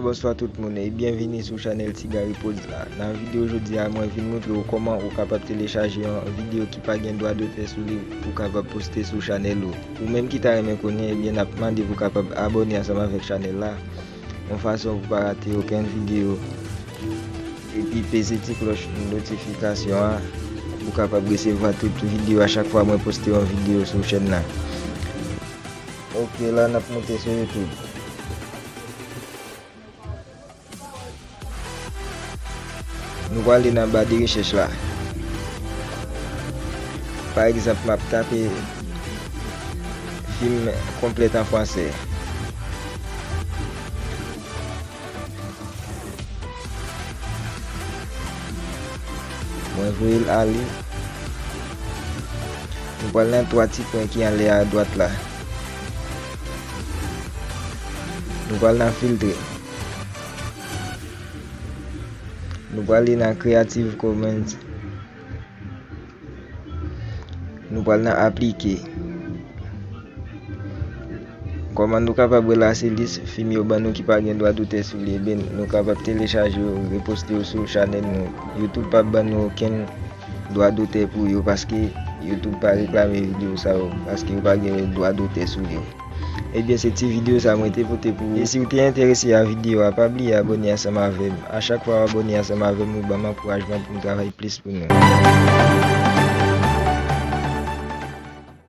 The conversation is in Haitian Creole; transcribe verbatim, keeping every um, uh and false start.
Bonswa tout moun e byenvini sou chanèl Ti Gary Prodz la. Nan videyo jodi a, mwen vin montre w kòman ou kapab telechaje yon videyo ki pa gen dwa dotè sou li pou w kapab poste sou chanèl ou. Ou menm ki ta renmen konnen, ebyen n ap mande pou w kapab abòne ansanm avèk chanèl la, yon fason pou w pa rate okenn videyo. Epi peze ti klòch notifikasyon an pou w kapab resevwa tout videyo a chak fwa mwen poste yon videyo sou chèn nan. Ok, la n ap moute sou YouTube. Nou prale nan ba de rechèch la. Pa egzanp, m ap tape film complète en français. Mwen voye l ale. Nou pral nan twa ti pwen ki anlè a dwat la. Nou pral nan filtre. Nou prale nan Creative Commons. Nou pral nan aplike. Kòman nou kapab wè la se lis fim yo ban nou ki pa gen dwa dotè sou li, ebyen nou kapab telechaje yo, reposte yo sou chanèl nou. YouTube p ap ban nou okenn dwa dotè pou yo paske YouTube pa reklame videyo sa yo paske yo pa gen dwa dotè sou yo. Ebyen se ti videyo sa mwen te pote pou ou. E si w te enterese a videyo a, pa bliye abòne ansanm avè m. A chak fwa w abòne ansanm avè m, ou ban m ankourajman pou m travay plis pou nou.